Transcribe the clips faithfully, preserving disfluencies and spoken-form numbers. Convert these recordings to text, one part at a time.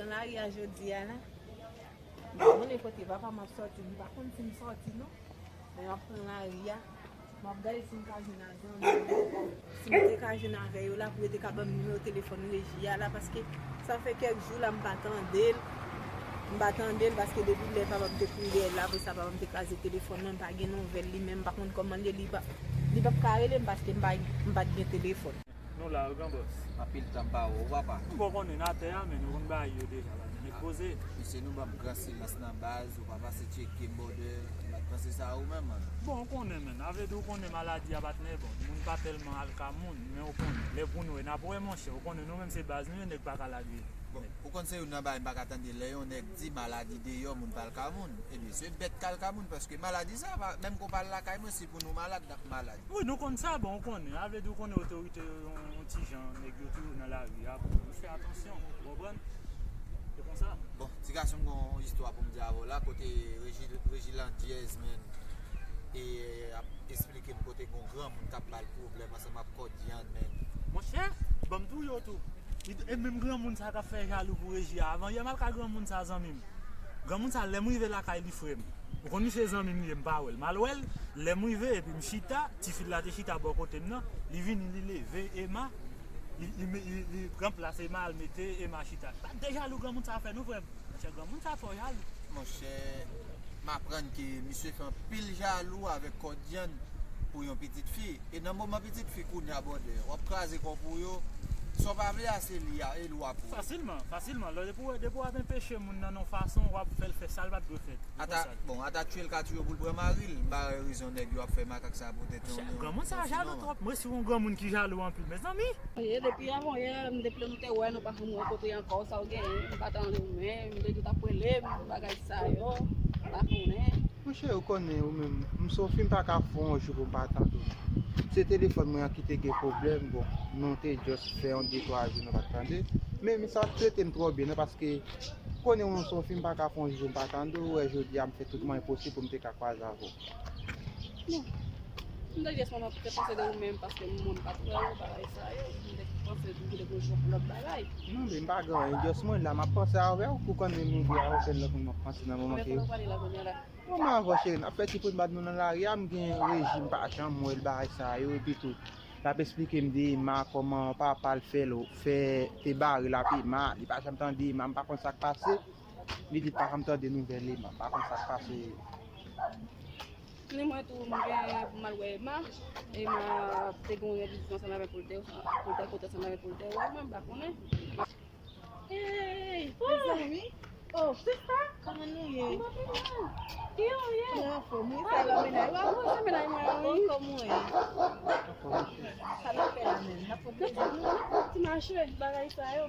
Nan lari a jodi a la, m pa konnen kote papa m ap sòti, m pa konn si m sòti non. Men m ap pran lari a, m ap gade si m ka jwenn ak zanmi m. Si m te ka jwenn avè yo la, pou yo te ka ban m nimewo telefòn reji a la, paske sa fè kèk jou la, m pa tande l. M pa tande l, paske depi lè papa m te kouri dèyè l la, apre sa, papa m te kraze telefòn nan, m pa gen nouvèl li menm, m pa konn kòman l ye, li pa, li p ap ka rele m, paske m pa, m pa t gen telefòn. Nou la, wi, gran bòs. Anpil tan m pa wè w, papa. Bon, ou konnen, n atè a, men nou konn bagay yo deja la, men nèg poze. Mesye, nou ban m gran silans nan baz, ou pa pase tcheke m bòdè, m pa t panse sa ou menm, man. Bon, ou konnen, men, avèdi ou konnen maladi a, patnè, bon, moun pa tèlman al ka moun, men ou konnen, lè pou nou, e n ap wè, monchè, ou konnen, nou menm se baz nou ye, nèg pa ka lage. Bon, ou konn se youn nan bagay m pa ka tande, lè yon nèg di maladi deyò, moun pa al ka moun. Ebyen, se bèt k al ka moun, paske maladi sa, pa, menm ke w pa al lakay mwen, si pou nou malad, n ap malad. Wi, nou konn sa, bon, ou konnen. A vle di, ou konnen otorite yo, yon, yon ti jan, nèg yo toujou nan lari a, pou nou fè atansyon, ou konprann? Se konsa. Bon, ti gason, m gen yon istwa pou m di avè w la, kote Reji, Reji Landyèz, men, e, ap esplike m kote gen yon granmoun k ap ba l pwoblèm ansanm ak Kòdyann, men. Monchè, ban m touye w tou. Li, e menm granmoun sa k ap fè jalou pou Reji a. Avan yè, m al ka granmoun sa, zanmi m. Granmoun sa, lè m rive lakay li, frè m. Ou konn misye zanmi m li ye, m pa wè l. M al wè l, lè m rive, epi m chita, tifi l la te chita bò kote m nan, li vini, li leve Emma, li, li, li, li pran plas Emma, al mete Emma chita. Sa de jalou granmoun sa fè nou, frè m. Monchè, granmoun sa twò jalou. Monchè, m aprann ke misye fè anpil jalou avèk Kòdyann pou yon pitit fi. E nan moman pitit fi kounye a, bòdè, w ap kraze kò pou yo. Sa w pa vle a, se li a, e li w ap pran. Fasilman, fasilman. Lè depi w, depi w ap enpeche moun nan yon fason, w ap fè l fè sa l pa t dwe fè. Ata, bon, ata tchwe l ka tchwe w pou l pran mari l. M pa wè rezon nèg yo ap fè makak sa poutèt yon, yon, yon fi nòmal. Granmoun sa jalou twòp. Mwen si yon granmoun ki jalou anpil, mezanmi. Ye, depi avan yè, m, depi lè nou te wè, nou pa janm rankontre ankò, sa w genyen, m pa tande w menm, m te di w t ap rele m, bagay sa yo, m pa konnen. Monchè, ou konnen ou menm, m Sofi, m pa ka fè yon jou pou m pa tande w. Se telefòn mwen an ki te gen pwoblèm, bon, nou te just fè yon de twa jou nou pa t tande. Men, men sa trete m twò byen, non, paske konnen ou menm Sofi, m pa ka fè yon jou pou m pa tande w, wè jodi a m fè tout mwayen posib pou m te ka kwaze avè w. Non. M te just mwen te panse de ou menm paske m moun pa t wè w, bagay sa yo. M te panse ou te gon lòt bagay. Non, men m pa gen anyen, just mwen la, m ap panse avè w, ou konnen m rive a okenn lòt moun m ap panse nan moman ke. Konbyen tan w pale la kounye a la? Bon, mwen avè w, cheri, n ap fè ti pwomad nou nan lari a, m gen Reji, m pa janm wè l, bagay sa yo, epi tou, l ap esplike m de Emma, kòman papa l fè l, fè te bare l ak Emma, li pa janm tande Emma, m pa konn sa k pase, li di l pa janm tande nouvèl Emma, m pa konn sa k pase. Ni mwen tou, m gen pou m al wè Emma. Emma te gen yon randevou ansanm avè l pou l te, pou l te kote ansanm avè l pou l te wè mwen, m pa konnen. Hey, mezanmi. Oh, sista, kòman nou ye? Mwen byen. Kijan w ye? Mwen anfòm, wi. Sa la menaj ou? Wi, se menaj mwen an, wi. Kòman w ye? Sa n ap fè la menm? N ap fè plezi nou? Ti mache, bagay sa yo.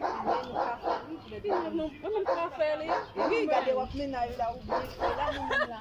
Ebyen, nou ka fè, wi. Mwen menm pa fè li. Wi, gade w ap menaj la, ou byen fè la, nou menm la.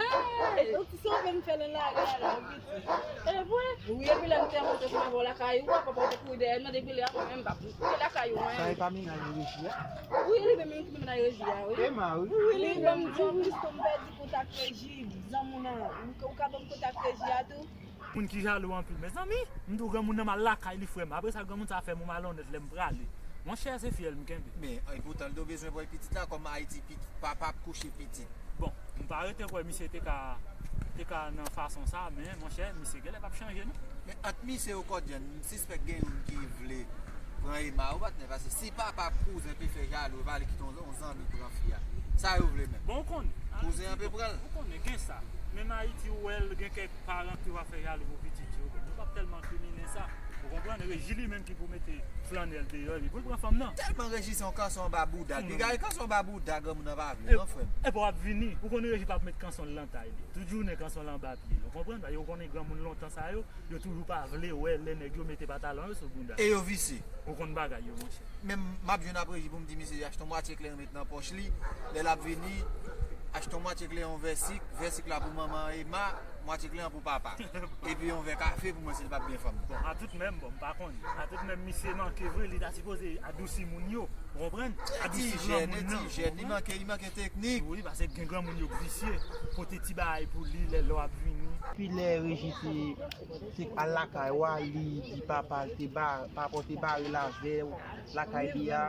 Ou ti sove m fè nan lari a la, ou pitit. E vre? Wi, epi lè m te monte sou avè w lakay ou a, papa w te kouri dèyè m nan, depi lè a mwen menm m pa kouri lakay ou mwen. Sa e pa menaj Reji a? Wi, li menm menm ki menaj Reji a, wi. Emma, wi. Wi, li ban m di w, m pèdi kontak Reji, zanmi w nan, ou ka ban m kontak Reji a tou? Moun ki jalou anpil. Mezanmi, m di w granmoun nan m al lakay li, frè m. Apre sa, granmoun sa fè m yon malonnèt lè m prale. Monchè, se fyèl m kenbe. Men, epoutan, l te bezwen pran pitit la, kòm Ayiti, papa ap kouche pitit. Bon, m pa rete kwè misye te ka, te ka nan fason sa, men, monchè, misye genlè p ap chanje, non. Men ant misye yo, Kòdyann, m sispèk gen youn ki vle pran Emma, wi, patnè, paske si papa ak kouzen pe fè jalou, yo pa vle kite yon, yon zanmi pran fi a. Sa yo vle menm? Bon, ou konnen. Kouzen an pe pran l. Ou konnen, gen sa. Menm Ayiti, ou wè l, gen kèk paran ki va fè jalou pou pitit yo. Bon, nou p ap tèlman kriminen sa. Ou konprann? Reji li menm ki pou mete flannèl deyò, epi pou l pran fanm nan. Tèlman Reji se yon kanson anba bouda l. Pi gade kanson anba bouda, granmoun nan pa vle, non, frè m. Epi w ap vini, ou konnen Reji p ap met kanson l nan tay li. Tout jounen kanson l anba pye l. Ou konprann? Paske ou konnen granmoun lontan sa yo, yo toujou pa vle wè lè nèg yo mete pantalon yo sou bounda. E yo visye. Ou konn bagay yo, monchè. Menm m ap jwenn ap Reji pou m di misye achte yon mwatye kleren met nan pòch li. Lè l ap vini, achte yon mwatye kleren yon vè sik, vè sik la pou manman Emma, mwatye kleren pou papa. Epi yon vè kafe pou mwen si l p ap gen fanm. Bon, a tout menm, bon, m pa konnen. A tout menm, misye manke vre, li ta sipoze adousi moun yo. Ou konprann? Adousi granmoun nan, ou konprann? Wi, paske gen granmoun yo visye. Pote ti bagay pou li lè lè w ap vini. Epi lè Reji te, te al lakay ou a, li di papa l te ba, papa w te bare l avè w lakay li a.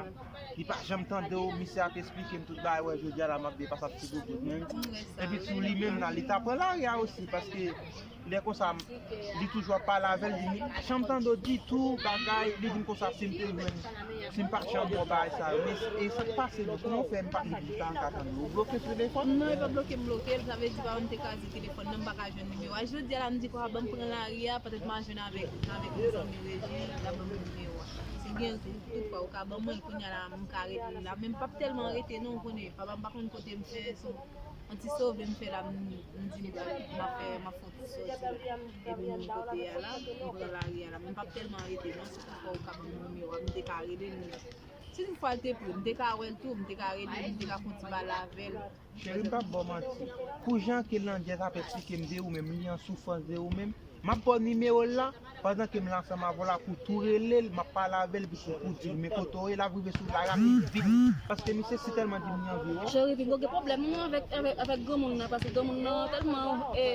Li pa janm tande w, misye ap esplike m tout bagay, wè, jodi a la m ap depase ap ti bout mwen. Epi tou li menm la, li ta pran lari a osi, paske lè konsa, li toujou ap pale avè l, li di, "M pa t janm tande w ditou, bagay," li di m konsa, "Si m te jwenn, si m pa t janm wè bagay sa yo." Men, e sa k pase, non, kòman w fè m pa t li di sa, m ka tande w? Ou bloke sou telefòn? Non, e pa bloke m bloke l, sa vle di papa m te kraze telefòn nan, m pa ka jwenn nimewo a. Jodi a la, m di papa ban m pran lari a, petèt m a jwenn avèk, avèk yon zanmi Reji, l a ban m nimewo a. Si gen tout, tout fwa, ou ka ban mwen l, kounye a la, m ka rele l la, men m p ap tèlman rete non, ou konnen, papa m pa konn kote m fè, so, yon ti sove m fè la, m, m di m, m ap fè, m ap fè yon ti soti. Epi m kote a la, m pran lari a la. Men m p ap tèlman rete non, si toutfwa ou ka ban m nimewo a, m te ka rele l. Si toutfwa l te pre, m te ka wè l tou, m te ka rele l, m te ka fè yon ti pale avè l. Cheri, m p ap ba w manti. Pou jan ke landjèz ap esplike m de ou menm, li an soufrans de ou menm, m ap ba w nimewo l la, pandan ke m la ansanm avè w la, pou tou rele l, m ap pale avè l, epi pou, pou di l, men kote w ye, l ap rive sou lari a pi vit. Paske misye si tèlman di m li anvi wè w. Cheri, pi gwo gen pwoblèm non avèk, avèk, avèk granmoun nan, paske granmoun nan tèlman, e,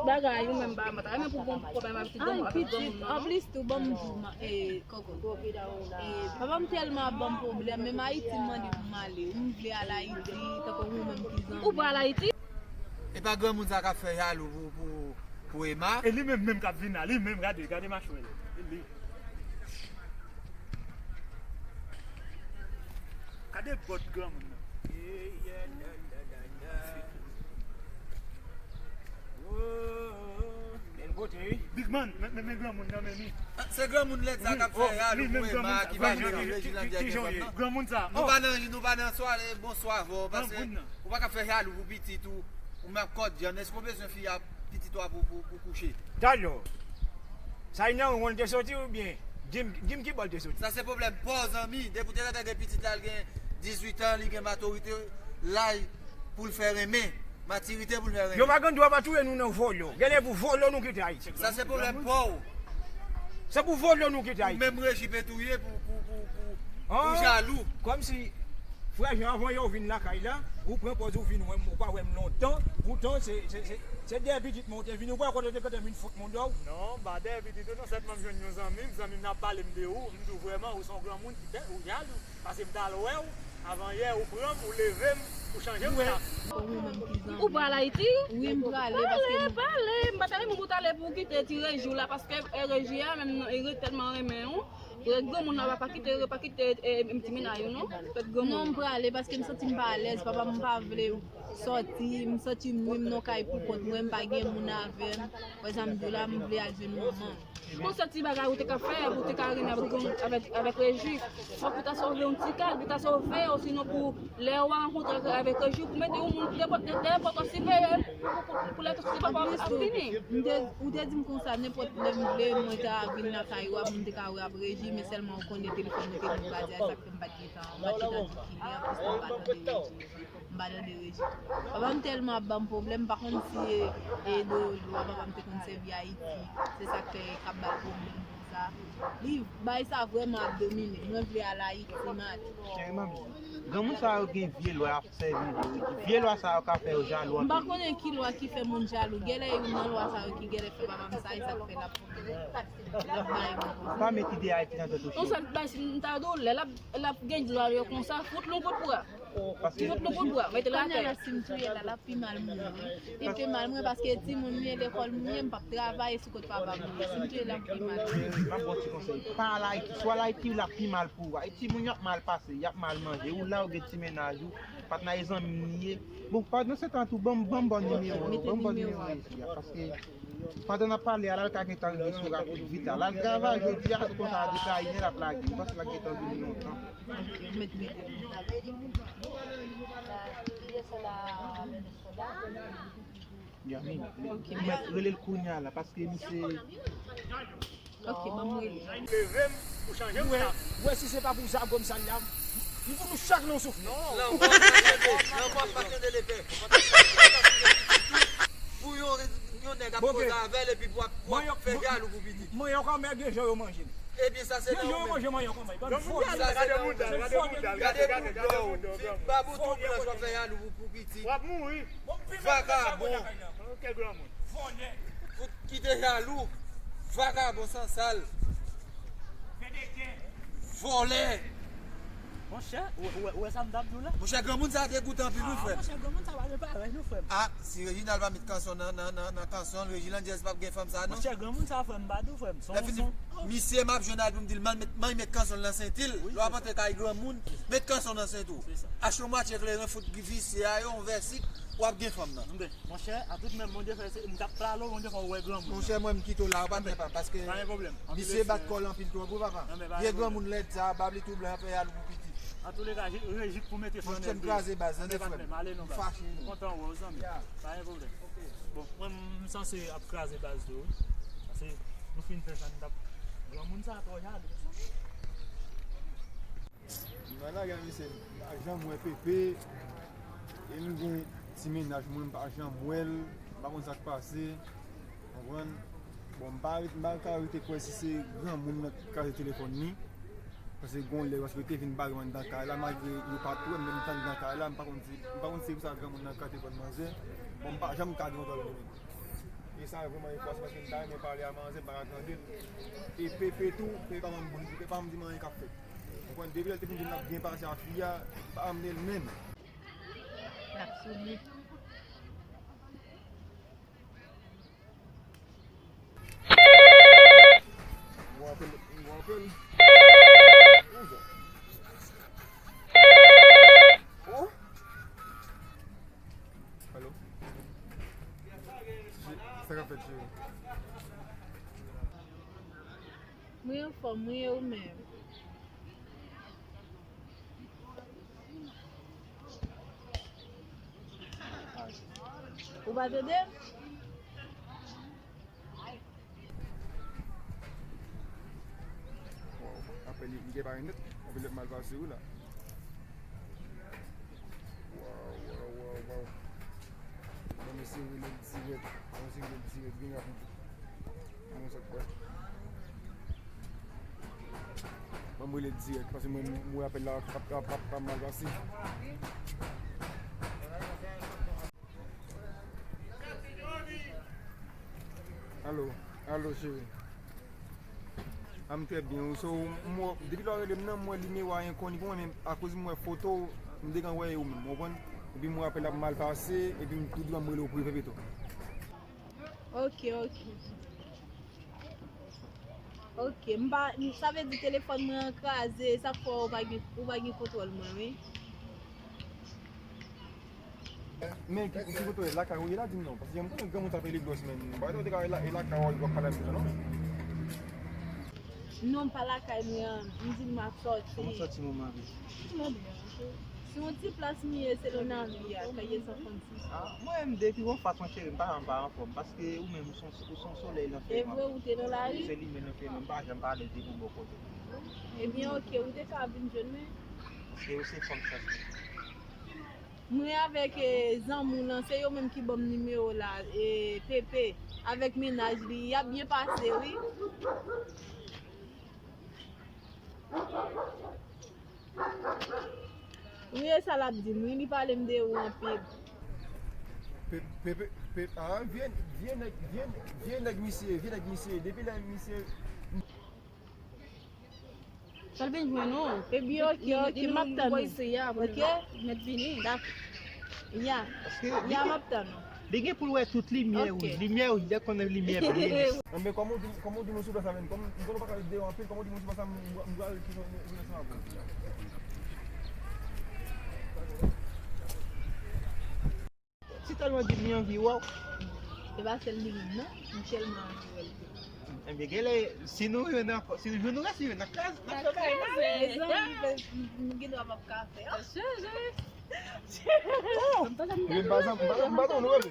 bagay, ou menm pa, m pa ta renmen pou gon pwoblèm avèk granmoun, avèk granmoun nan non. Anplis tou, ban m di w, e, Kòkò. E, papa m tèlman ap ban m pwoblèm, menm Ayiti m mande pou m ale. Ou m vle al Ayiti, tankou ou menm ki zanmi. Ou pral Ayiti? E pa granmoun sa k ap fè jalou pou, pou, pou Emma? E li menm menm k ap vin la, li menm, gade, gade machwè l. E li. Gade bòt granmoun nan. Big man, men, men, men granmoun nan, men li. Ah, se granmoun lèd sa k ap fè jalou pou Emma ki pa jwenn Reji Landjè gen fanm nan. Granmoun sa. Nou pa nan, nou pa nan sware, bonswa avè w, paske ou pa ka fè jalou pou pitit ou, ou menm ak kòdjann, èske w bezwen fi a pitit ou a pou, pou, pou kouche? Talò, sa e nan won l te soti oubyen? Di m, di m ki bò l te soti. Sa se pwoblèm pa w, zanmi. Depi w te gentan gen pitit la, l gen dizuit an, li gen matorite, laj pou l fè renmen. Matirite pou l fè renmen. Yo pa gen dwa pa touye nou nan vòlò. Genlè pou vòlò nou kite Ayiti. Sa se pwoblèm pa w. Se pou vòlò nou kite Ayiti. Ou menm Reji pe touye pou, pou, pou, pou, pou jalou. Kòmsi, frè Jan, avan yè w vin lakay la, ou pran pòz ou vin wè m, ou pa wè m lontan. Poutan, se, se, se, se dèyè pitit mwen ou te vini, ou pa wè kote w te gentan vin fout mouda w. Non, m pa dèyè pitit ou non, sèlman m jwenn yon zanmi m, zanmi m nan ap pale m de ou, m di w vrèman, ou se yon granmoun ki tè, ou jalou. Paske m t al wè w, avan yè, ou pran m, ou leve m, ou chanje m sa. Ou pral Ayiti? Wi, m prale paske m... Pale, pale, m pa ta renmen pou w t ale pou w kite ti Reji w la, paske, e, Reji a menm, e, ret tèlman renmen w. Vrè granmoun nan pa, pa kite, pa kite, e, ti mennaj ou non. Fèt granmoun. Non, m prale paske m santi m pa alèz, papa m pa vle sòti, m santi m wi, m nan kay pou kont mwen, m pa gen moun avè m. Wè sa m di w la, m vle al jwenn manman m. Bon, sèl ti bagay ou te ka fè, ou te ka renmen avèk, avèk, avèk Reji. Fòk ou ta sove yon ti kal, ou ta sove, osinon pou lè w a rankontre avèk, avèk Reji, pou mete yon moun nenpòt, nenpòt siveye pou, pou, pou lè tout ti papa ap vini. M te, ou te di m konsa, nenpòt lè m vle, mwen ta vin lakay ou a, pou m te ka wè avèk Reji, men sèlman ou konnen telefòn nou te gen kraze a, sa k fè m pa t gentan, m pa t gentan di ki lè, anplis mwen pa tande Reji. M pa tande Reji. Papa m tèlman ap ban m pwoblèm, m pa konn si e, e do, do a papa m te konn sèvi Ayiti. Se sa k fè k ap ba l pwoblèm konsa. Li bay sa vrèman ap domine. Mwen vle al Ayiti, mati. Cheri manmi, granmoun sa yo gen vye lwa y ap sèvi de yo. Vye lwa sa yo ka fè yo jalou anpil. M pa konnen ki lwa ki fè moun jalou. Genlè youn nan lwa sa yo ki genlè fè papa m sa, e sa k fè l ap, l ap bay moun konsa. Pa met ide Ayiti nan tèt ou, cheri. Yon sèl bagay, si m ta di w, lè l ap, l ap gen dlo yo konsa, fout l yon kout pwa. Paske... Tout nou pou bwa, mete l atè. Kounye a la, si m touye l la, l ap pi mal mouri. Li pi mal mouri paske timoun m ye, lekòl m ye, m p ap travay, e sou kont papa m li ye. Si m touye l, l ap pi mal mouri. M ap ba w ti konsèy. Pa al Ayiti. Si w al Ayiti, l ap pi mal pou ou. Ayiti, moun yo ap mal pase, y ap mal manje. Ou la, ou gen ti mennaj ou, pa t nan zanmi m li ye. Bon, pandan se tan tou, ban m, ban m ba w nimewo, ban m ba w nimewo Reji a, paske pandan n ap pale a, l al ka gentan rive sou rapid vit la. L al travay jodi a, konsa a degayinnen, l ap lage. M panse l ap gentan vini lontan. Ok, mèt rele. Ya, men, ok, mèt rele l kounye a la, paske misye... Ok, ban m rele. Leve m pou chanje m sa. Ou wè, si se pa pou zago m sal la, m pou nou chak nan soufle. Non, ou pa tande, non, ou pa tande lepè. Pou yon, yon nèg ap koze avè l epi pou ap, pou ap fè jalou pou pitit. Mwen yo kanmenm gen jan yo manje m. Ebyen, sa se nan ou menm. Sa se nan ou menm. Gade bouda w. Babou tou blanch w ap fè yalou pou, pou pitit. W ap mouri. Vakabon. Fout kite yalou. Vakabon sansal. Vòlè. Monchè, ou, ou, ou wè sa m t ap di w la? Monchè, granmoun sa a degoutan anpil, wi, frè m. Monchè, granmoun sa a pa gen parèy, non, frè m. A, si Reginald pa met kanson nan, nan, nan, nan kanson l, Reginald Jazz p ap gen fanm sa, non. Monchè, granmoun sa a, frè m, m pa di w, frè m. Lè fini, misye m ap jwenn al pou m di l, man, met, man, met kanson l nan senti l. Lè w ap antre kay granmoun, met kanson nan senti w. Achte yon matye kleren, fout visye a yo, yon vè sik, w ap gen fanm nan. Monchè, a tout mèm, Bondye fè se, m t ap pale w, Bondye fè w wè granmoun nan. Monchè, mwen, m kite w la, ou pa t gen papa, paske misye bat kò l anpil twòp, wi, papa. Vye granmoun lèd sa, bab li tou blan, ap fè yalou pou pitit. An tou le ka, je-, je-, jik pou mete fanm nan. Monchè, m kraze baz, tande, frè m. M fache, wi. M kontan wè w, zanmi. Pa gen pwoblèm. Bon, mwen, m sanse ap kraze baz tou, wi. Paske nou fin fè sa, n t ap, granmoun sa a twò jalou. Nan lari a, mesye, m pa janm wè Pepe. E m gen ti mennaj mwen, m pa janm wè l. M pa konn sa k pase. Konprann? Bon, m pa, m pa ka rete kwè si se granmoun nan k kraze telefòn li. Paske gon lè, paske yo te vin bare m anndan kay la, malgre yo pa t wè m, men m t anndan kay la, m pa konn si, m pa konn si se pou sa granmoun nan kraze telefòn manzè. Bon, m pa janm ka gen kontwòl li menm. E sa vrèman yon fòs, paske m ta renmen pale a manzè, m pa ka tande l. E Pepe tou, Pepe pa janm bon, Pepe pa janm di m anyen k ap fèt. Ou konprann, depi lè l te fin di m l ap byen pase ak fi a, pa janm de l menm. L ap sou li. Mwen apèl, mwen apèl. Bonjou. Oh. Alo. Sa k ap fèt, cheri? Mwen anfòm, wi, e ou menm? Ou pa tande m? Wow, apèl li, li gen pare nèt. Apèl li mal pase wi la. Wow, wow, wow, wow. Bon, mesye, rele l dirèk. Bon, mesye, rele l dirèk, byen rapid. Bon, sa k pase? Ban m rele l dirèk, paske mwen, m wè apèl la p ap, p ap, p ap mal pase. Alo, alo, cheri. A, m trè byen. So, m wè, depi lè w rele m nan, m wè nimewo a enkoni pou mwen, men akoz m wè foto w, m te gen wè e ou menm, w konprann? Epi m wè apèl la ap mal pase, epi m tou di ban m rele w prive pito. Ok, ok. Ok, m pa, sa vle di telefòn mwen an kraze, sa k fè ou pa gen, ou pa gen kontwòl mwen, wi. Men ki, ki kote w ye? Lakay ou ye la, di m non. Paske jan m konnen granmoun sa ap rele gòs, men m pa wè ou te ka e la, e lakay ou w ap pale avèk mwen non. Non, m pa lakay mwen an. M di m ap sòti. Kòman sòti moman an? Moman byen, ok. Se yon ti plas m ye, se nan lari a, Kaye san frannsis. Ah, mwen menm, depi yon fwa, mon cheri, m pa, m pa anfòm, paske ou menm, ou se yon, ou se yon solèy nan fèy mwen. E vre, ou te nan lari? Se limyè nan fèy mwen, m pa janm pale depi w bò kote. Ebyen, ok, ou te ka vin jwenn mwen. Paske ou se fanm chans mwen. Mwen avèk, eh, zanmi w lan, se yo menm ki ban m nimewo la, eh, Pepe, avèk mennaj li, y ap byen pase, wi. Wi, e sa l ap di m, wi, li pale m de ou anpil. Pe-, Pepe, Pepe, ah, vye, vye nèg, vye, vye nèg misye, vye nèg misye, depi lè misye. Fè l vin jwenn ou. Ebyen, ok, ok, m ap tann ou. Ok? Mèt vini. Dakò. Ya. Ya, m ap tann ou. Li gen pou l wè tout limyè wouj. Limyè wouj, lè konnen limyè vre. Enben, kòman w di, kòman w di nou sou plas la menm? Kòm m konnen w pa ka ret deyò anpil, kòman w di nou sou plas la, m, m, m pral kite w, w, w, w, Si tèlman di m li anvi wè w. E pa sèl li menm non, m tèlman anvi wè l tou. Enben, genlè, si nou rive nan, si nou, jou nou resi rive nan kaz, n ap fè bagay la. Mezanmi, m, m gen dwa p ap ka fè. Oh! M pa janm, m pa janm, m pa janm, nou rele.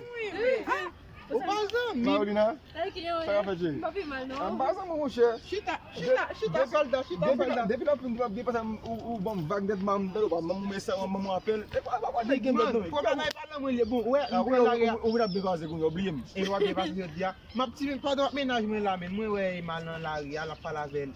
Ou pa zanmi. Marolina, sa k ap fèt, cheri? M pa pi mal, non. Ah, m pa zanmi, monchè. Chita, chita, chita, sòlda, chita, sòlda. Depi, depi nan fim, depi nan fim, ou, ou ban m vag nèt, m, m, m, m, m, m, m, apèl. E pa, pa, pa, nèg gen bèt, non. Fò bagay pa lan mwen, li bon. Ou wè, ou wè, ou, ou, ou vin ap byen pase kounye a, ou bliye m. E w ap byen pase jodi a. M ap ti, pandan w ap mennaj mwen la, men mwen wè Emma nan lari a, l ap pale avè l.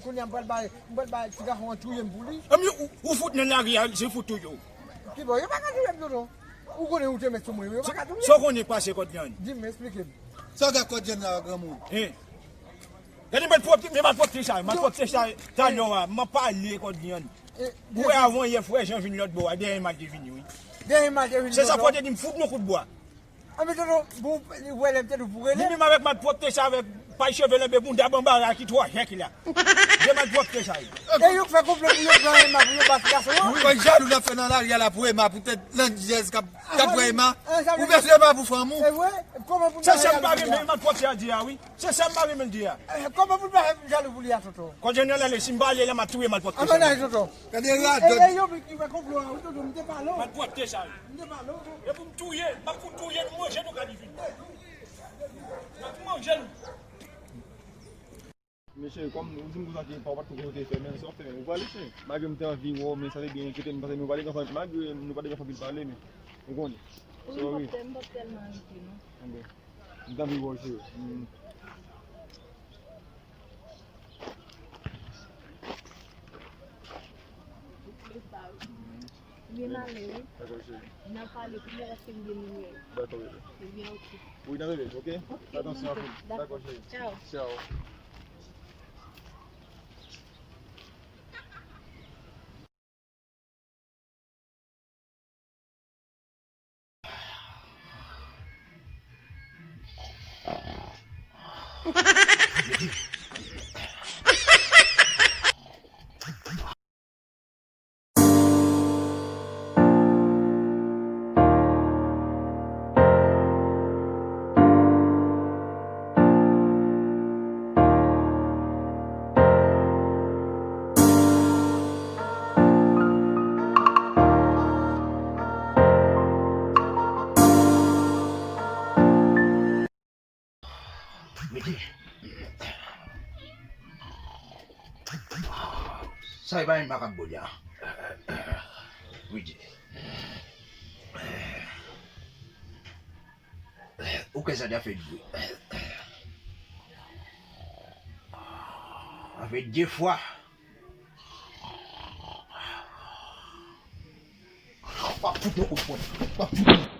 mwen, kounye a m pral bay, m pral bay ti gason an touye m pou li. Anmye, ou, ou fout nan lari a, se fout touye w. Kibò, yo pa ka touye m, tonton. Ou konnen ou te met sou mwen, yo pa ka touye m. Sa w konnen k pase, Kòdlyann? Di m, eksplike m. Sa w gen ak Kòdlyann la, granmoun? Hein? Gade malpwòpte, men malpwòpte sa, malpwòpte sa, talè a, m ap pale, Kòdlyann. Ou wè avan yè, frè Jan vin lòt bò a, dèyè m al te vini, wi. Dèyè m al te vini, tonton. Se sa fò te di m fout nou kout bwa. Anmye, tonton, bon, ou wè lè m te di w pou rele. Li menm avèk malpwòpte sa, avèk pay cheve lenbe bounda banbara ki twò jèk la. De malpwòpte sa yo. E yo k fè konplo pou yo pran Ema, pou yo bat gason an? Wi. Kòm jalou l ap fè nan lari a la pou Ema, poutèt landjèz k ap, k ap pran Ema. Ou bezwen Ema pou fanm ou? E vre? Kòman pou n... Se sa m pa renmen malpwòpte a di a, wi. Se sa m pa renmen l di a. Eh, kòman pou n pa jalou pou li a, tonton? Kòdlyann, ale, si m pa ale la, m ap touye malpwòpte sa. Ann ale, tonton. Gade radòt. E, e yo ki fè konplo a, wi, tonton, m te pale w. Malpwòpte sa yo. M te pale w, tonton. E pou m touye, m ap fout touye nou, manje nou ka divin. M ap manje nou. Mesye, kòm ou di m konsa ke pa w pa t konn kote fè, men sa w fè, men ou prale, mesye. Malgre m te anvi wè w, men sa te byen enkyete m, paske nou pa t gen anpil, malgre nou pa t gen anpil pale, men ou konnen. Wi, m pa t, m pa t tèlman enkyete, non. Anben. M t anvi wè w, cheri. Mm. Byen ale, wi. Dakò, cheri. N a pale kounye a paske m gen nimewo w. Dakò, bebe. Ebyen, oke. Wi, n a rele, oke? Oke, atansyon anpil. Dakò, cheri. Tchaw. Tchaw. Mete. Sa e pa yon makak bòdya. Mete. Ou kwè sa te ap fè bri? Sa fè de fwa. W ap fout yon kout pwen. W ap fout yon